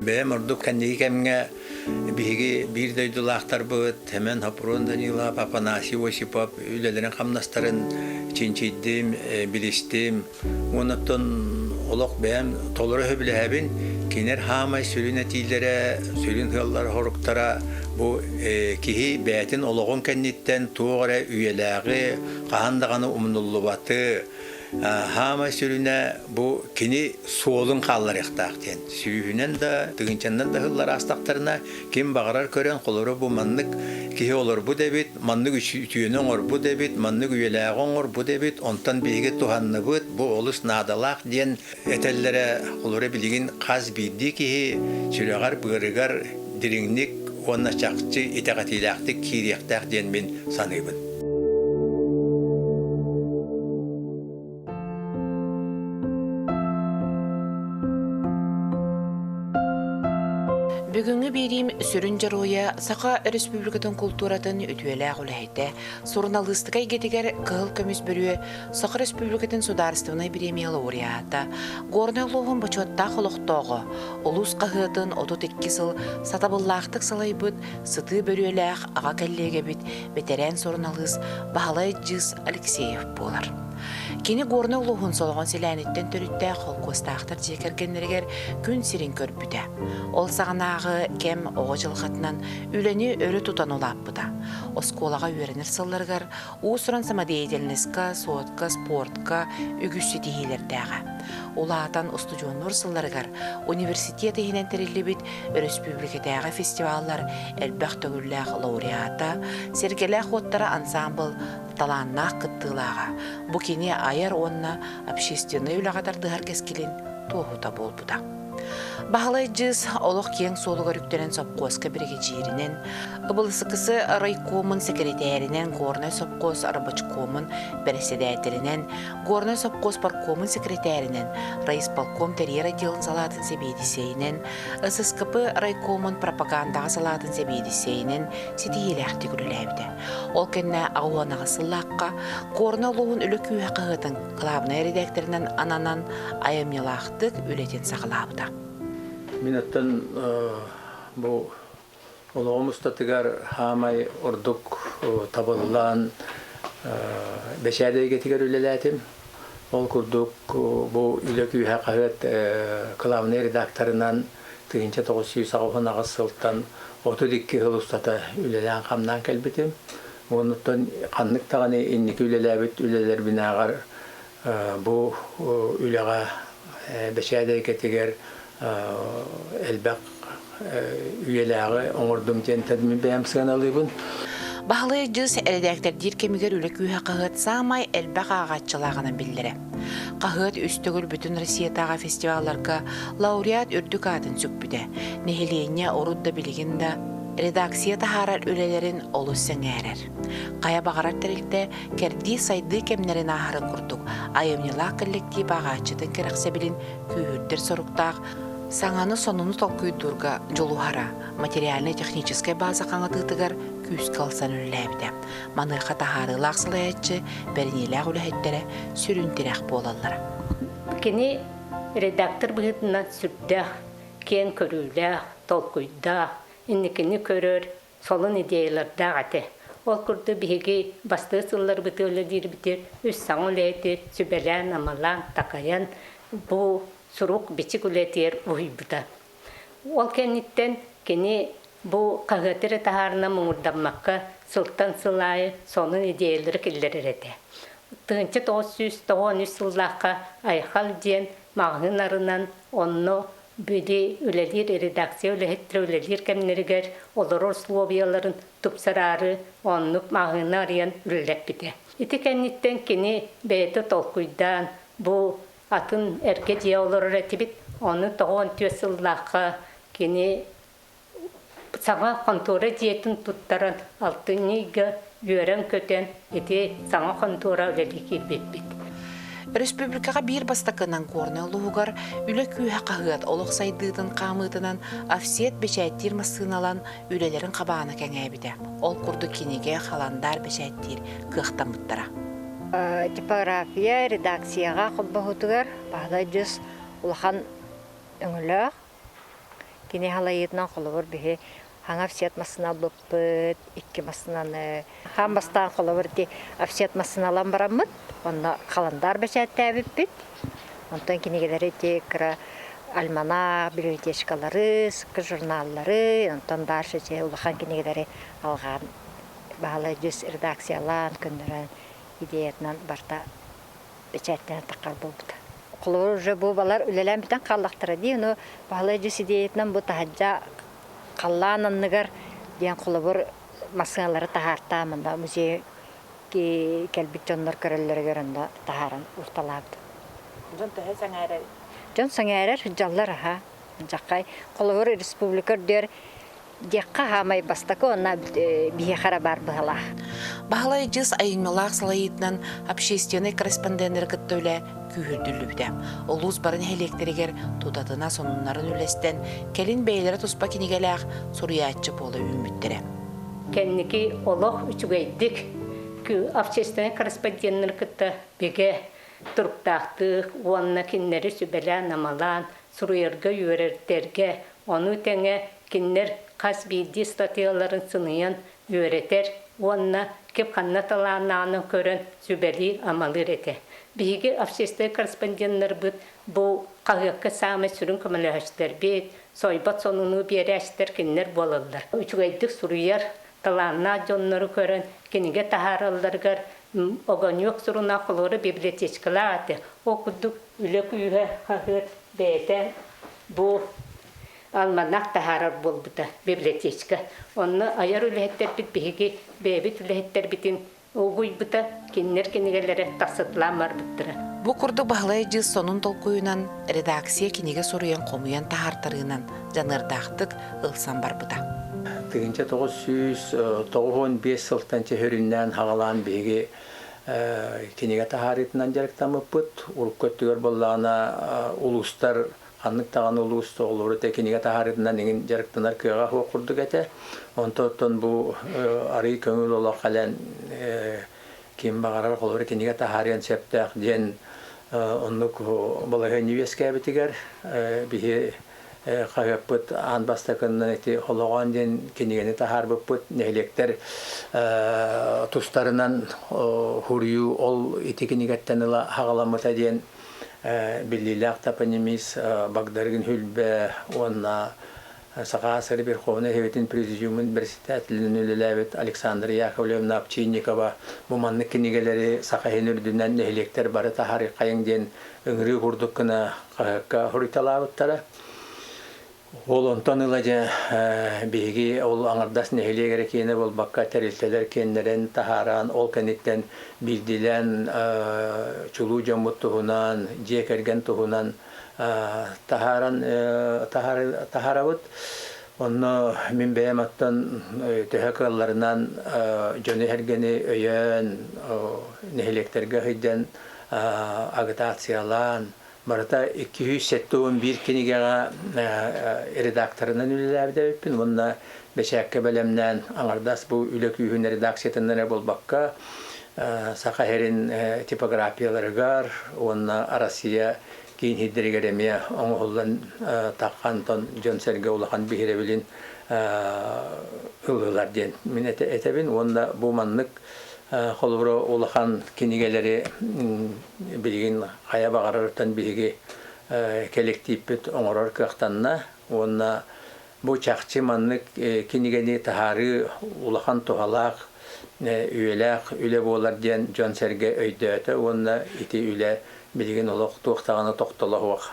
Бэйэм ордук кэнники кэмҥэ биһиги биир дойдулаахтарбыт Сэмэн Хопрун Данилов, Афанасий Осипов үлэлэрин-хамнастарын чинчийдим, билистим. Оннуттан олох бэйэм толору сөбүлэһэбин. Кинилэр хаамай сүрүн этиилэрэ, сүрүн ыаллара-соруктара бу киһи бэйэтин олоҕун кэнниттэн туох эрэ үйэлээҕи, хаһан даҕаны умнуллубаты, Хаамай сүрүнэ бу кини суолун хаалларыахтаах диэн. Сүүһүнэн да, тыһыынчаннан да сыллар аастахтарына, ким баҕарар көрөн, холоро бу маннык киһи олорбут эбит, маннык үтүөнү оҥорбут эбит, маннык үйэлээҕи оҥорбут эбит, онтон биһиги туһанныбыт, бу олус наадалаах диэн этэллэрэ, холоро билигин хас биирдии киһи сүрэҕэр-быарыгар дириҥник уонна чахчы итэҕэтиилээхтик киириэхтээх диэн мин саныыбын. Бүгүҥҥү биэриим сүрүн дьоруойа Саха Өрөспүүбүлүкэтин култууратын үтүөлээх үлэһитэ, суруналыыстыка эйгэтигэр Кыһыл көмүс бөрүө Саха Өрөспүүбүлүкэтин судаарыстыбаннай бириэмийэ лауреата, Горнай улууһун бочуоттаах олохтооҕо, улуус хаһыатын 32 сыл сатабыллаахтык салайбыт сытыы бөрүөлээх аҕа кэллиэгэбит, бэтэрээн суруналыыс Баһылай Дьыыс Алексеев буолар. Кини Горнай улууһун Солоҕон Силээниттэн төрүттээх холкуостаахтар дьиэ кэргэннэригэр күн сирин көрбүтэ. Ол саҕанааҕы кэм оҕо дьылҕатынан үлэни өрө тутан улааппыта. Оскуолаҕа үөрэнэр сылларыгар Уус-уран самодеятельноска, суотка, спортка үгүс ситиһиилэрдээҕэ. Улаатан устудьуоннуур сылларыгар университет иһинэн тэриллибит өрөспүүбүлүкэтээҕи фестиваллар элбэх төгүллээх лауреата, Сэргэлээх уоттара ансаамбыл талааннаах кыттыылааҕа. Бу кини айар уонна общественнай үлэҕэ тардыһар кэскилин туоһута буолбута. Баһылай Дьыыс олох киэҥ суолугар үктэнэн сопхуоска биригэдьииринэн, ЫБЛСКС райкомун сэкирэтээринэн, Горнай сопхуос рабочкомун бэрэссэдээтэлинэн, Горнай сопхуос паркомун сэкирэтээринэн, райисполком тэрийэр отделын салаатын сэбиэдиссэйинэн, ССКП райкомун пропагандаҕа салаатын сэбиэдиссэйинэн ситиһиилээхтик үлэлээбитэ. Ол кэннэ 88 сыллаахха Горнай улууһун Үлэ күүһэ хаһыатын кылаабынай эрэдээктэринэн ананан айымньылаахтык үлэтин саҕалаабыта. Мин оттон бу олоҕум устатыгар хаамай ордук табыллан бэчээт эйгэтигэр үлэлээтим. Ол курдук бу Үлэ күүһэ хаһыат кылаабынай редакторынан 1988 сылтан 32 сыл устата үлэлээн-хамнаан кэлбитим. Оннуттан ханнык даҕаны инники үлэлээбит үлэлэрбинээҕэр бу үлэҕэ бэчээт эйгэтигэр элбэх үйэлээҕи оҥордум диэнтэн мин бэйэм сыаналыыбын. Баһылай Дьыс эрэдээктэрдиир кэмигэр Үлэ күүһэ хаһыат саамай элбэх ааҕааччылааҕынан биллэрэ. Хаһыат үс төгүл бүтүн Россиятааҕы фестивалларга лауреат үрдүк аатын сүкпүтэ. Нэһилиэнньэ урут да билигин да редакция таһаарар үлэлэрин олус сэҥээрэр. Хайа баҕарар тэрилтэ кэрдии-сайдыы кэмнэрин ааһарын курдук айымньылаах коллектив ааҕааччытын кэрэхсэбилин күүһүрдэр соруктаах саҥаны-сонуну толкуйдуурга дьулуһара, материальнай-техническэй база хаҥатыытыгар күүскэ ылсан үлэлээбитэ. Маныаха таһаарыылаах салайааччы, бэриниилээх үлэһиттэрэ сүрүн тирэх буолаллара. Кини редактор быһыытынан сүрдээх киэҥ көрүүлээх, толкуйдаах, инникини көрөр, солун идеялардаах этэ. Ол курдук биһиги бастыыр сылларбытыгар үлэлиирбитигэр үс саҥа үлэһити сүбэлээн-амалаан, такайан бу сурук бичик үлэтигэр уһуйбута. Ол кэнниттэн кини бу хаһыаты эрэ таһаарынан муҥурдаммакка сылтан сыл аайы сонун идеялары киллэрэр этэ. 1993 сыллаахха Айхал диэн маҕаһыын арынан онно Били үлэлиир редакция үлэһиттэрэ үлэлиир кэмнэригэр олорор условияларын тупсараары оннук маҕаһыыны арыйан үлэлэппитэ. Ити кэнниттэн кини бэйэтэ толкуйдаан бу атын эргэ дьиэ олорор этибит, ону 94 сыллаахха кини саҥа хонтуора дьиэтин туттаран алтынньы ыйга үөрэн-көтөн ити саҥа хонтуора үлэлии киирбиппит. Өрөспүүбүлүкэҕэ биир бастакынан Горнай улууһугар Үлэ күүһэ хаһыат олох сайдыытын хаамыытынан офсет бэчээттиир массыыналан үлэлэрин хабаана кэҥээбитэ. Ол курдук кинигэ, халандаар бэчээттиир кыахтаммыттара. Типография редакцияҕа холбоһуутугар Баһылай Дьыс улахан өҥөлөөх. Кини халайыытынан холобур биһи хаҥа офсет массыына ылбыппыт, икки массыынаны. Хаан бастаан холобур ити офсет массыыналан бараммыт, онно халандаар бэчээттээбиппит. Онтон кинигэлэри ити кыра альманах, библиотечкалары, журналлары, онтон дальше улахан кинигэлэри алҕаан Баһылай дьүс редакциялаан, көннөрөн идеятынан барыта бэчээттэнэн таххар буолбута. Холобур, уже бу балар үлэлээн бүтэн хааллахтара дии, ону Баһылай дьүс идеятынан бу таһырдьа халлаан анныгар диэн холобур массыыналары таһаартаан манна музей кэлбит дьоннор көрөллөрүгэр онно таһааран уурталаабыт. Дьон төһө сэҥээрэр? Дьон сэҥээрэр, дьаллар аһа. Дьаххай. Холобур, республика үрдүгэр диэххэ хаамай бастакы уонна биһиэхэ эрэ баар быһалаах. Баһылай дьыс айымньылаах салайыытынан общественнай корреспонденнары кытта үлэ күүһүрдүллүбүтэ. Улуус бары нэһилиэктэригэр тутатына сонуннарын үллэстэн, кэлин бэйэлэрэ туспа кинигэлээх суруйааччы буола үүммүттэрэ. Кэнники олох үчүгэйдик общественнай корреспонденнары кытта бигэ туруктаахтык уонна кинилэри сүбэлээн-амалаан суруйарга үөрэрдэргэ, ону тэҥэ кинилэр хас биирдии ыстатыйаларын сыныйан үөрэтэр уонна ким ханна талааннааҕынан көрөн сүбэлиир-амалыыр этэ. Биһиги общественнай корреспонденнарбыт бу хаһыакка саамай сүрүн көмөлөһөөччүлэрбит, сойбот сонуну биэрээччилэр кинилэр буолаллар. Үчүгэйдик суруйар, талааннаах дьоннору көрөн кинигэ таһааралларыгар Огонек сурунаал холуора библиотечкалаах этэ. Ол курдук үлэ күүһэ хаһыат бэйэтэ бу альманах таһаарар буолбута библиотечка. Онно айар үлэһиттэрбит биһиги бэйэбит үлэһиттэрбитин угуйбута, кинилэр кинигэлэрэ тахсытылаан барбыттара. Бу курдук Баһылай Дьыс сонун толкуйунан редакция кинигэ суруйан хомуйан таһаартарыынан дьаныардаахтык ылсан барбыта. 1995 сылтан чөһөрүннээн хаҕалаан биһиги кинигэ таһаарыытынан дьарыктаммыппыт. Урукку өттүгэр буоллаҕына улуустар ханнык даҕаны улуус оҕолору тэ кинигэ таһаарыытынан иҥин дьарыктанар кыаҕа суох курдук этэ. Онтон бу арый көҥүл олох кэлэн ким баҕарар холобур кинигэ таһаарыан сөптөөх диэн оннук балаһыанньа үөскээбитигэр биһи хаһыаппыт аан бастакыннан ити Олоҕоон диэн кинигэни таһаарбыппыт нэһилиэктэр тустарынан хуруйуу ол ити кинигэттэн ыла хаҕаламмыта диэн биллиилээх топонимист Багдарыгын Хүлбэ уонна Саха СССР Верховнай Советын Президиумун председателинэн үлэлээбит Александра Яковлевна Овчинникова бу маннык кинигэлэри Саха иһин үрдүнэн нэһилиэктэр бары таһаарыаххайыҥ диэн ыҥырыы курдук гына хаһыакка суруйталаабыттара. Ол онтон ыла дьэ биһиги ол аҥардас нэһилиэк эрэ киэнэ буолбакка тэрилтэлэр киэннэрин таһааран ол кэнниттэн биирдиилээн чулуу дьоммут туһунан, дьиэ кэргэн туһунан таһааран таһаарабыт. Онно мин бэйэм оттон төһө кыалларынан дьону-сэргэни өйөөн, нэһилиэктэргэ сылдьан агитациялаан, барыта 271 кинигэҕэ редакторынан үлэлээбит эбиппин уонна бэчээккэ бэлэмнээн аҥардас бу үлэ күүһүн редакциятынан эрэ буолбакка Саха сирин типографияларыгар уонна Россия киин сирдэригэр эмиэ оҥоһуллан таххан дьон-сэргэ улахан биһирэбилин ыллылар диэн мин этэбин уонна бу маннык холобура улахан кинигэлэри билигин хайа баҕарарыттан биһиги кэлэктииппит оҥорор кыахтанна уонна бу чахчы маннык кинигэни таһаарыы улахан туһалаах үйэлээх үлэ буолар диэн дьон-сэргэ өйдөөтө уонна ити үлэ билигин олох туох даҕаны тохтоло суох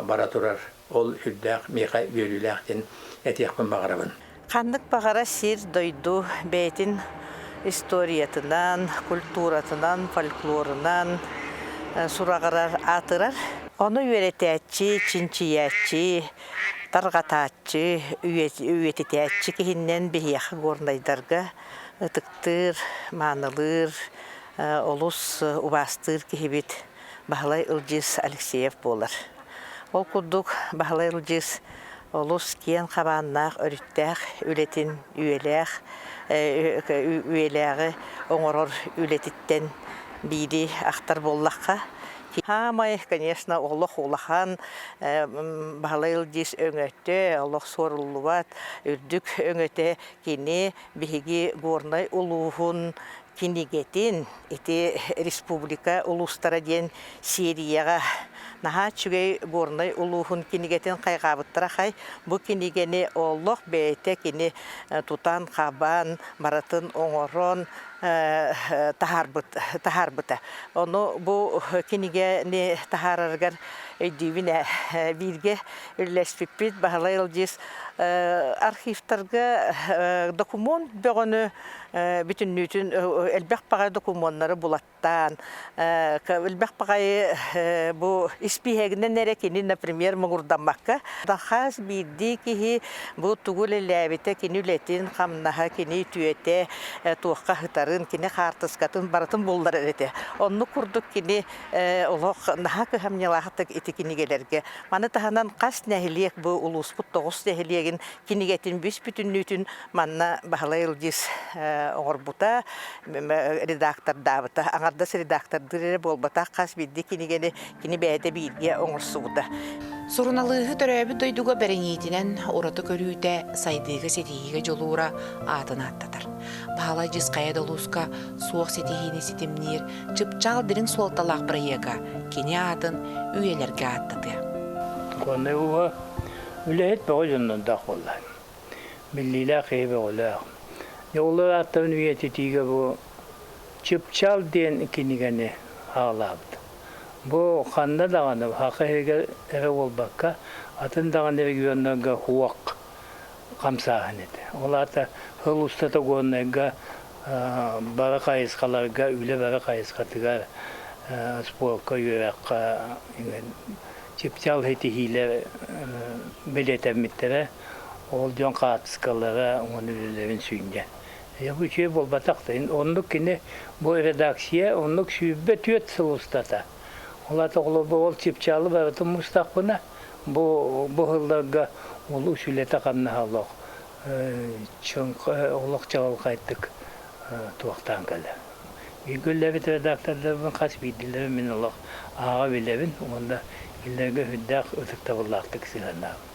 бара турар. Ол үрдээх миэхэ үөрүүлээх диэн этиэхпин баҕарабын. Ханнык баҕара сир-дойду бэйэтин историятынан, культуратынан, фольклорунан сураҕырар, аатырар. Ону үөрэтээччи, чинчийээччи, тарҕатааччы, үйэтитээччи киһиннэн биһиэхэ горнайдарга ытыктыыр, маанылыыр, олус убаастыыр киһибит Баһылай Ылдьыыс Алексеев буолар. Ол курдук Баһылай Ылдьыыс олус киэн хабааннаах, өрүттээх үлэтин үйэлээх үйэлээҕи оҥорор үлэтиттэн биири ахтар буоллахха, Хаамай, конечно, олох улахан Баһылай Ылдьыыс өҥөтө, олох суоруллубат үрдүк өҥөтө кини биһиги Горнай улууһун кинигэтин ити республика улуустара диэн сиэрийэҕэ наһаа үчүгэй Горнай улууһун кинигэтин хайҕаабыттара хай бу кинигэни олох бэйэтэ кини тутан-хабан барытын оҥорон таһаарбыт таһаарбыта. Ону бу кинигэни таһаарарыгар өйдүүбүн ээ бииргэ үллэспиппит Баһылай Ылдьыыс архивтарга докумуон бөҕөнү бүтүннүүтүн элбэх баҕайы докумуоннары булаттаан элбэх баҕайы бу испииһэгинэн эрэ кини например муҥурдаммакка хас биирдии киһи бу тугу үлэлээбитэ кини үлэтин хамнаһа кини үтүөтэ туохха сытарын кини хаартыскатын барытын булларар этэ оннук курдук кини олох наһаа кыһамньылаахтык ити кинигэлэргэ маны таһынан хас нэһилиэк бу улууспут тоҕус нэһилиэгин кинигэтин бүс бүтүннүүтүн Манна Баһылай Ылдьыыс оҥорбута, редактордаабыта. Аҥардас редактордыыр эрэ буолбатах, хас биирдии кинигэни кини бэйэтэ бииргэ оҥорсубута. Суруналыыһы төрөөбүт дойдуга бэриниитинэн ураты көрүүтэ, сайдыыга ситиһиигэ дьулуура аатын ааттатар. Баһылай Дьыс хайа да улууска суох ситиһиини ситимниир чыпчаал дириҥ суолталаах бырайыага кини аатын үйэлэргэ ааттатыа. Конной ууһа үлэһит бөҕө дьоннордоох буолла. Биллиилээх киһи бөҕөлөөх. Дьоллор ааттарын үйэтитиигэ бу Чыпчаал диэн кинигэни аҕалаабыт. Бу ханна даҕаны саха иһигэр эрэ буолбакка, атын даҕаны регионнарга хуок хамсааһын этэ. Ол аата сыл устата Горнайга бары хайысхаларга, үлэ бары хайысхатыгар спорка, үөрэххэ чыпчаал ситиһиилэр бэлиэтэммиттэрэ. Ол дьон хаартыскалара уонна үлэлэрин сүнньэ. Бу үчүгэй буолбатах да. Оннук кини бу редакция оннук 24 сыл устата. Ол аата холобур ол чыпчаалы барытын мустахпына бу бу сылларга улуус үлэтэ хамнаһа олох олох чаҕылхайдык туохтаан кэлэр. Бииргэ үлэлээбит редактордарбын хас биирдиилэрин мин олох ааҕа билэбин уонна кинилэргэ сүрдээх ытыктабыллаахтык сыһыаннаабын.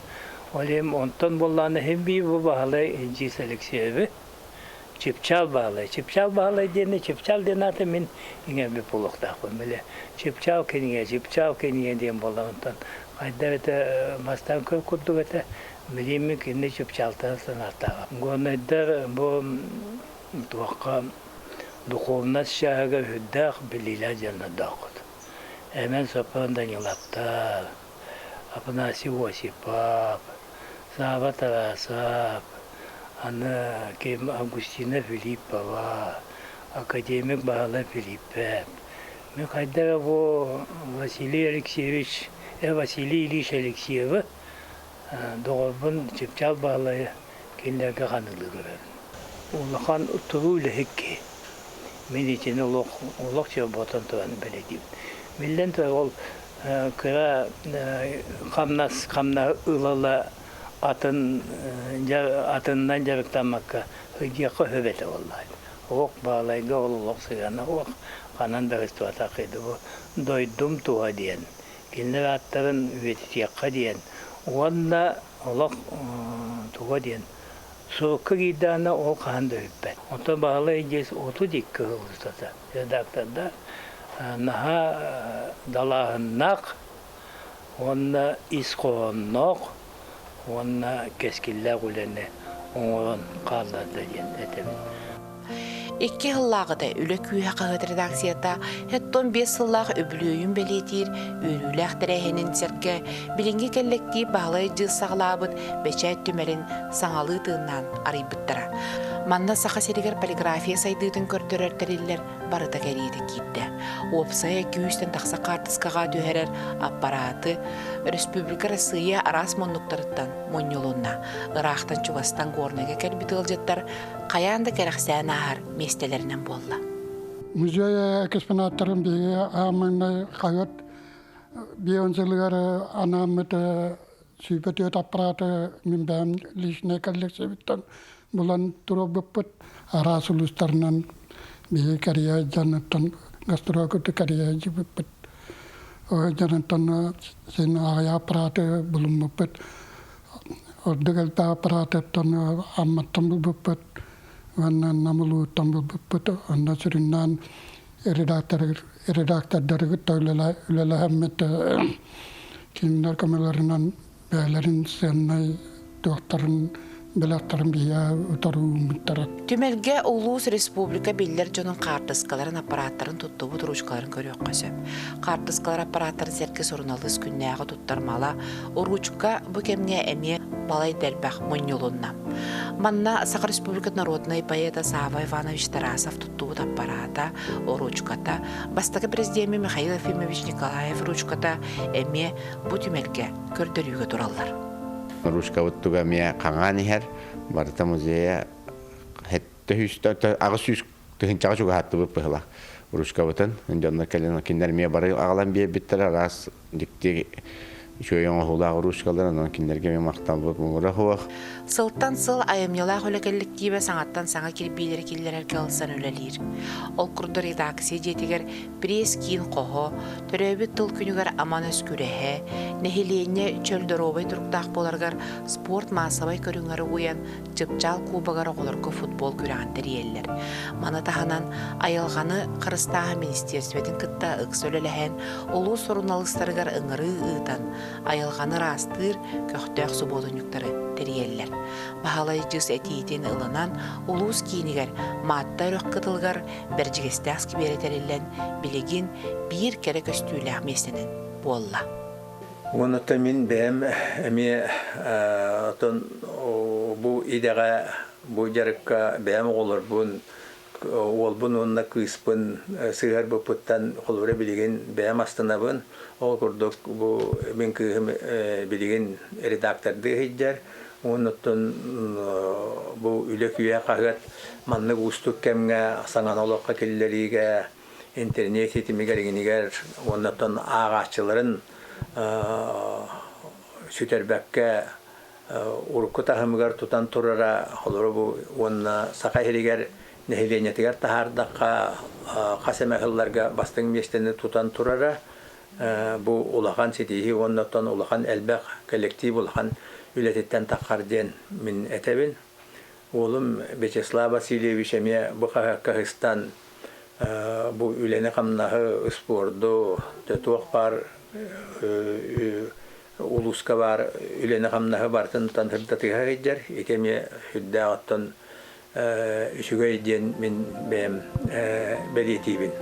Ол иһин онтон буоллаҕына иһин биир бу Баһылай Инжис Алексеевы Чыпчаал Баһылай. Чыпчаал Баһылай диэни Чыпчаал диэн ааты мин иҥэрбит буолуохтаахпын. Били Чыпчаал кинигэ, Чыпчаал кинигэ диэн буолла онтон хайдах этэ бастаан көр курдук этэ билииммин кинини Чыпчаалтан санааттааҕа. Горнайдар бу туохха духовность чааһыгар үрдээх билиилээх дьоннордооххут. Эмэн Сопрун Даниловтар, Афанасий Осипов, Сааба Тарасов, аны ким Августина Филиппова, академик Баһылай Филиппев. Мин хайда эрэ бу Василий Алексеевич, Василий Ильич Алексеевы доҕорбун Чыпчаал Баһылайы кинилэргэ ханылыы көрөбүн. Улахан туруу үлэһит киһи. Мин итини олох олох чорботон туран бэлиэтиибин. Биллэн турар, ол кыра хамнас хамнаһы ыла-ыла атын атынынан дьарыктаммакка сылдьыахха сөп этэ буоллаҕа. Уох баалайга ол олох сыһыана уох ханан да сыстыбатах бу дойдум туһа диэн кинилэр ааттарын үйэтитиэххэ диэн уонна олох туга диэн сурукка киирдэҕинэ ол хаһан да бүппэт. Онтон Баһылай Дьиэс 32 сыл устата редактордар наһаа далааһыннаах уонна ис хоһоонноох уонна кэскиллээх үлэни оҥорон хаалларда диэн этэбин. Икки сыллааҕыта Үлэ күүһэ хаһыат редакцията 75 сыллаах үбүлүөйүн бэлиэтиир үөрүүлээх тэрээһинин сэргэ билиҥҥи кэллэктиип Баһылай Дьыыс саҕалаабыт бэчээт түмэлин саҥалыы тыыннаан арыйбыттара. Манна Саха сиригэр полиграфия сайдыытын көрдөрөр тэриллэр барыта кэриэтэ киирдэ. Уопсайа күүстэн тахса хаартыскаҕа түһэрэр аппарааты Республика Россия араас муннуктарыттан мунньулунна. Ыраахтан-чугастан Горнайга кэлбит ыалдьыттар хайаан да кэрэхсээн ааһар миэстэлэринэн буолла. Музей экспонаттарын биһиги ааммыҥнай хаһыат бион сылыгар анааммыт 104 аппараты мин бэйэм личнэй коллекциябыттан булан туруорбуппут. Араас улуустарынан биһиги кэрийэ дьонуттан гастрокуту кэрийэ дьибиппит. Дьонтон син аҕыйах аппараты булуммуппут. Ордук элбэх аппаратыттан Амматтан булбуппут уонна Нам улууттан булбуппут. Онно сүрүннээн редактор редактордары кытта үлэлэһэммит кинилэр көмөлөрүнэн бэйэлэрин сыаннай туохтарын бэлэхтэрин биһиэхэ утары ууммуттара. Түмэлгэ улуус республика биллэр дьонун хаартыскаларын аппарааттарын туттубут ручкаларын көрүөххэ сөп. Хаартыскалар аппарааттарын сэргэ суруналыыс күннээҕи туттар мала, ручка бу кэмҥэ эмиэ балай да элбэх мунньулунна. Манна Саха Республикатын народнай поэта Савва Иванович Тарасов туттубут аппараата, ручката, бастакы президеми Михаил Ефимович Николаев ручката эмиэ бу түмэлгэ көрдөрүүгэ тураллар. Ручкабыт туга эмиэ хаҥаан иһэр. Барыта музейа 800 тыһыынчаҕа чугаһаттыбыт быһыла ручкабытын. Дьоннор кэлин кинилэр эмиэ бары аҕалан биэрбиттэр араас дьикти үчүгэй оҥоһуулаах ручкалар, онон кинилэргэ эмиэ махталбыт муҥура суох. Сылтан сыл айымньылаах үлэ кэлликтиибэ саҥаттан саҥа кирбиилэри киллэрэргэ ылсан үлэлиир. Ол курдук редакция дьиэтигэр пресс-киин хоһо, төрөөбүт тыл күнүгэр аман өс күрэһэ, нэһилиэнньэ чөл доруобай туруктаах буоларыгар спорт маассабай көрүҥнэри уйан Чыпчаал кубогар оҕолорго футбол күрэҕин тэрийэллэр. Маны таһынан, айылҕаны харыстааһын министиэристибэтин кытта ыкса үлэлэһэн, улуус суруналыыстарыгар ыҥырыы ыытан, айылҕаны ыраастыыр көхтөөх субуотунньуктары тэрийэллэр. Баһылай дьыс этиитин ылынан, улуус киинигэр Маатта үрэх кытылыгар Бэрдьигэстээх скверэ тэриллэн, билигин биир кэрэ көстүүлээх миэстэнэн буолла. Онуттан мин бэйэм эмиэ оттон бу идэҕэ, бу дьарыкка бэйэм оҕолорбун, уолбун уонна кыыспын сыһыарбыппыттан холобура билигин бэйэм астынабын. Ол курдук бу мин кыыһым билигин редактордыы сылдьар. Онуттан бу үлэ күүһэ хаһыат маннык уустук кэмҥэ саҥаны олоххо киллэриигэ интернет ситимигэр иҥинигэр уоннаттан ааҕааччыларын сүтэрбэккэ урукку таһымыгар тутан турара холобура бу уонна Саха сиригэр нэһилиэнньэтигэр таһаардахха хас эмэ сылларга бастыҥ миэстэни тутан турара бу улахан ситиһии уонна оттон улахан элбэх коллектив улахан үлэтиттэн таххар диэн мин этэбин. Уолум Вячеслав Васильевич эмиэ бу хаһыакка ыһыстан бу үлэни-хамнаһы, спорду, туох баар улууска баар үлэни-хамнаһы барытын сырдатыһа сылдьар. Ити эмиэ сүрдээх оттон үчүгэй диэн мин бэйэм бэлиэтиибин.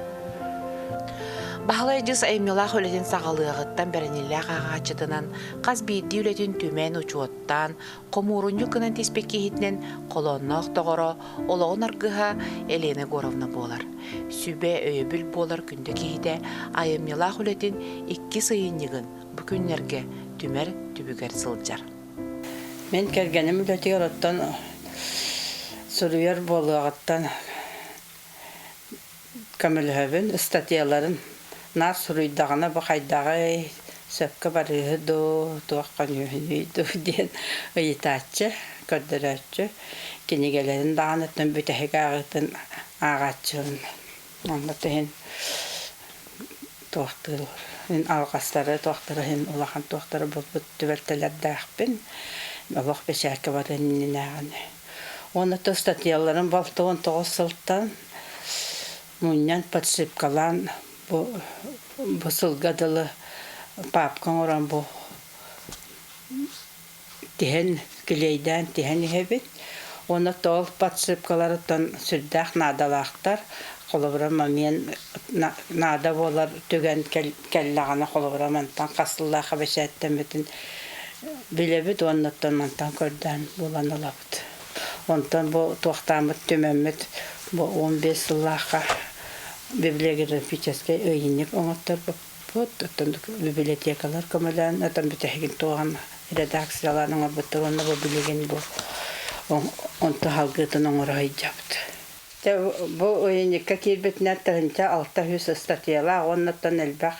Баһылай Дьыс айымньылаах үлэтин саҕалыаҕыттан бэриниилээх ааҕааччытынан хас биирдии үлэтин түмэн учуоттаан, хомуурунньук гынан тиспит киһитинэн холоонноох доҕоро, олоҕун аргыһа Елена Егоровна буолар. Сүбэ, өйөбүл буолар күндү киһитэ айымньылаах үлэтин иккис ыйынньыгын бу күннэргэ түмэр түбүгэр сылдьар. Мин кэргэним үлэтигэр оттон суруйар буолуоҕуттан көмөлөһөбүн, ыстатыйаларын наар суруйдаҕына бу хайдаҕый, сөпкө барыыһы дуу, туох көнүөһүнүй дуу диэн ыйытааччы, көрдөрөөччү. Кинигэлэрин даҕаны оттон бүтэһик ааҕыытын ааҕааччыбын. Онно иһин туохтуур алҕастары туохтара иһин улахан туохтары булбут түбэлтэлэрдээхпин. Олох бэчээккэ барыан иннинээҕини. Уонна то ыстатыйаларын 69 сылтан мунньан подшипкалаан бу бу сылга дылы папка оҥорон бу тиһэн килиэйдээн тиһэн иһэбит. Уонна тоол подшипкаларыттан сүрдээх наадалаахтар. Холобура момент наада буолар түгэн кэллэҕинэ холобура мантан хас сыллаахха бэчээттэммитин билэбит уонна оттон мантан көрдөөн булан ылабыт. Онтон бу туохтааммыт түмэммит бу 15 сыллаахха библиографическай ыйынньык оҥотторбуппут. Оттон библиотекалар көмөлөөн, оттон бүтэһигин туоҕан редакциялаан оҥорбуттар уонна бу билигин бу онто салгыытын оҥоро сылдьабыт. Бу ыйынньыкка киирбитинэн 1600 ыстатыйалаах уонна оттон элбэх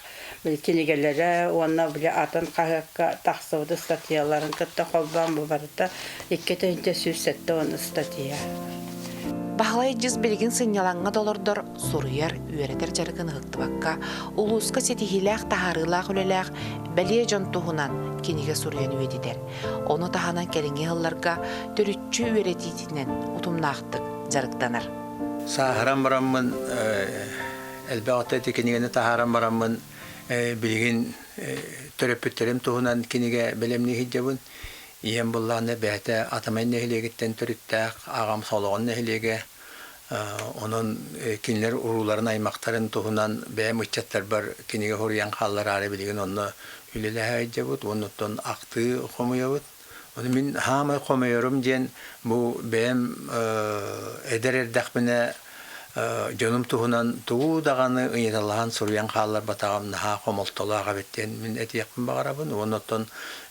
кинигэлэрэ уонна били атын хаһыакка тахсыбыт ыстатыйаларын кытта холбоон бу барыта 2170 ыстатыйа. Баһылай дьыс билигин сынньалаҥҥа да олордор, суруйар, үөрэтэр дьарыгын ыһыктыбакка, улууска ситиһиилээх таһаарыылаах үлэлээх бэлиэ дьон туһунан кинигэ суруйан үйэтитэр. Ону таһынан кэлиҥҥи сылларга төрүччү үөрэтиитинэн утумнаахтык дьарыктанар. Сааһыран бараммын, элбэх ото ити кинигэни таһааран бараммын, билигин төрөппүттэрим туһунан кинигэ бэлэмнии сылдьабын. Ийэм быллаана бэйэтэ Атамай нэһилиэгиттэн төрүттээх, аҕам Солоҕон нэһилиэгэ. Онон кинилэр урууларын, аймахтарын туһунан бэйэм ыччаттарбар кинигэ суруйан хааллараары билигин онно үлэлэһэ сылдьабыт уонна оттон ахтыы хомуйабыт. Ону мин хаамай хомойорум диэн бу бэйэм эдэр эрдэхпинэ дьонум туһунан тугу даҕаны ыйыталаһан суруйан хаалларбатаҕым наһаа хомолтолоох эбит диэн мин этиэхпин баҕарабын. Уонна оттон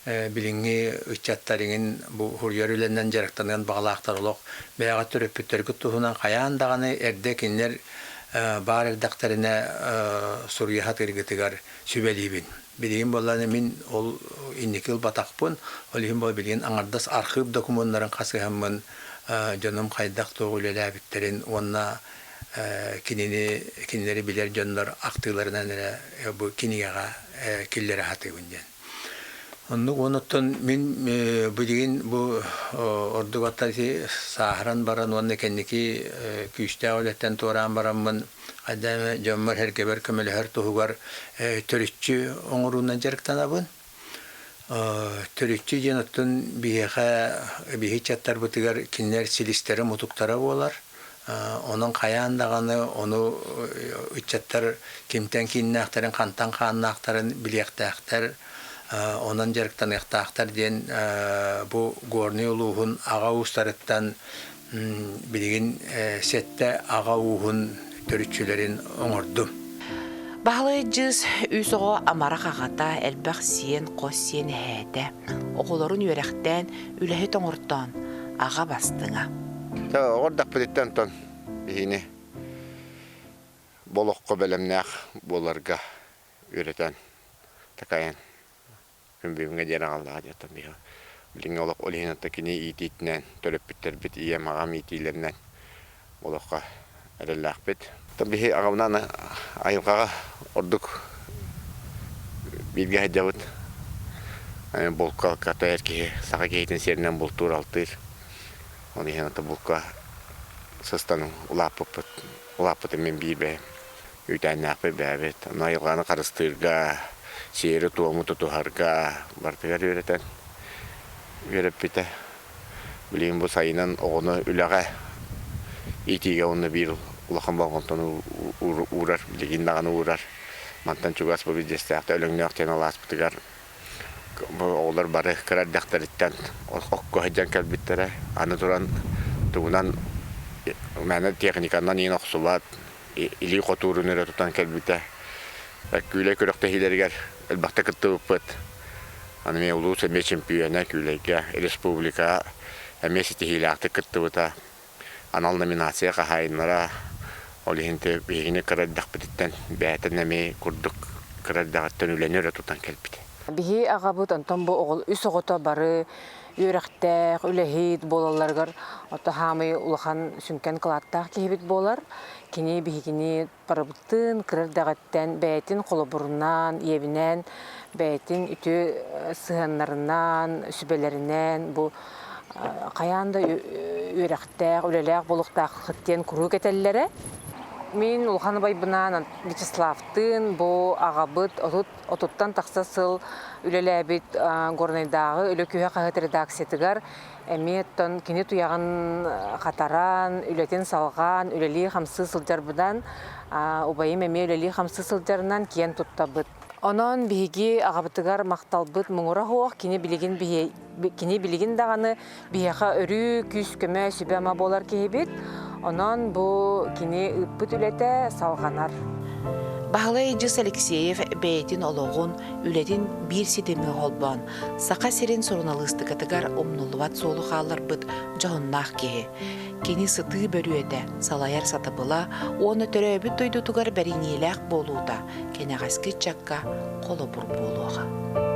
билиҥҥи ыччаттар иҥин бу суруйар үлэнэн дьарыктаныан баҕалаахтар олох бэйэҕэ төрөппүттэргит туһунан хайаан даҕаны эрдэ кинилэр баар эрдэхтэринэ суруйа сатыыргытыгар сүбэлиибин. Билигин буоллаҕына мин ол инники ылбатахпын, ол иһин буолла билигин аҥардас архыып докумуоннарын хасыһаммын дьонум хайдах-туох үлэлээбиттэрин уонна кинини кинилэри билэр дьоннор ахтыыларынан эрэ бу кинигэҕэ киллэрэ сатыыбын диэн. Оннук онуттан мин билигин бу ордук аттар сааһыран баран уонна кэнники күүстээх үлэттэн туораан бараммын хайдах дьоммор-сэргэбэр көмөлөһөр туһугар төрүччү оҥоруунан дьарыктанабын. Төрүччү диэн оттон биһиэхэ биһи ыччаттарбытыгар кинилэр силистэрэ мутуктара буолар. Онон хайаан даҕаны ону ыччаттар кимтэн кииннээхтэрин, хантан хааннаахтарын билиэхтээхтэр, онон дьарыктаныахтаахтар диэн бу Горнай улууһун аҕа уустарыттан билигин сэттэ аҕа ууһун төрүччүлэрин оҥордум. Баһылай Дьыыс үс оҕо амарах аҕата, элбэх сиэн, хос сиэн эһээтэ. Оҕолорун үөрэхтээн, үлэһит оҥортоон, аҕа бастыҥа. Оҕордохпутуттан онтон биһини болоххо бэлэмнээх буоларга үөрэтэн, такайан күн бүгүҥҥэ диэри аҕаллаҕа диэтим биһиги билиҥҥи олох ол иһин оттон кини иитиитинэн төрөппүттэрбит ийэм аҕам иитиилэринэн олоххо эрэллээхпит оттон биһи аҕабынан айылҕаҕа ордук бииргэ сылдьабыт булка эр киһи саха киһитин сиэринэн бултуур алтыыр ол иһин оттон булка сыстан улааппыппыт улааппытым мин биир бэйэм үүтээннээхпит бэйэбит. Ону айылҕаны харыстыырга, сиэри-туому тутуһарга барытыгар үөрэтэн үөрэппитэ. Билигин бу сайынын оҕону үлэҕэ иитиигэ уонна биир улахан болҕомтону уурар, билигин даҕаны уурар. Мантан чугас бу биирдэстээхтэ Өлөҥнөөх диэн алааспытыгар бу оҕолор бары кыра эрдэхтэриттэн окко сылдьан кэлбиттэрэ. Аны туран тугунан мээнэ техниканан иин охсубат, илии хотуурун өрө тутан кэлбитэ. Күүлэй күрэхтэһиилэригэр элбэхтэ кыттыбыппыт. Аны эмиэ улуус эмиэ чемпиона Күүлэйгэ республика эмиэ ситиһиилээхтик кыттыбыта. Анал номинация хаһаайыннара ол иһин биһигини кыра эрдэхпититтэн бэйэтин эмиэ курдук кыра эрдэҕиттэн үлэни өрө тутан кэлбитэ. Биһи аҕабыт онтон бу оҕол үс оҕото бары үөрэхтээх, үлэһит буолалларыгар ото хаамый улахан сүҥкэн кылааттаах киһибит буолар. Кини биһигини барыбытын кыра эрдэҕиттэн бэйэтин холобурунан, ийэбинээн бэйэтин үтүө сыһыаннарынан, сүбэлэринэн бу хайаан да үөрэхтээх, үлэлээх буолуохтааххыт диэн куруук этэллэрэ. Мин улахан убайбынаан Вячеславтыын бу аҕабыт отут отуттан тахса сыл үлэлээбит Горнайдааҕы Үлэ күүһэ хаһыат редакциятыгар эмиэ оттон кини туйаҕын хатаран, үлэтин салҕаан, үлэлии-хамсыы сылдьарбынан, убайым эмиэ үлэлии-хамсыы сылдьарынан киэн туттабыт. Онон биһиги аҕабытыгар махталбыт муҥура суох, кини билигин кини билигин даҕаны биһиэхэ өрүү күүс-көмө, сүбэ-ама буолар киһибит. Онон бу кини ыыппыт үлэтэ салҕанар. Баһылай Дьыс Алексеев бэйэтин олоҕун, үлэтин биир ситимҥэ холбоон, Саха сирин суруналыыстыкатыгар умнуллубат суолу хаалларбыт дьоһуннаах киһи. Кини сытыы бөрүөтэ, салайар сатабыла уонна төрөөбүт дойдутугар бэриниилээх буолуута кэнэҕэски ыччакка холобур буолуоҕа.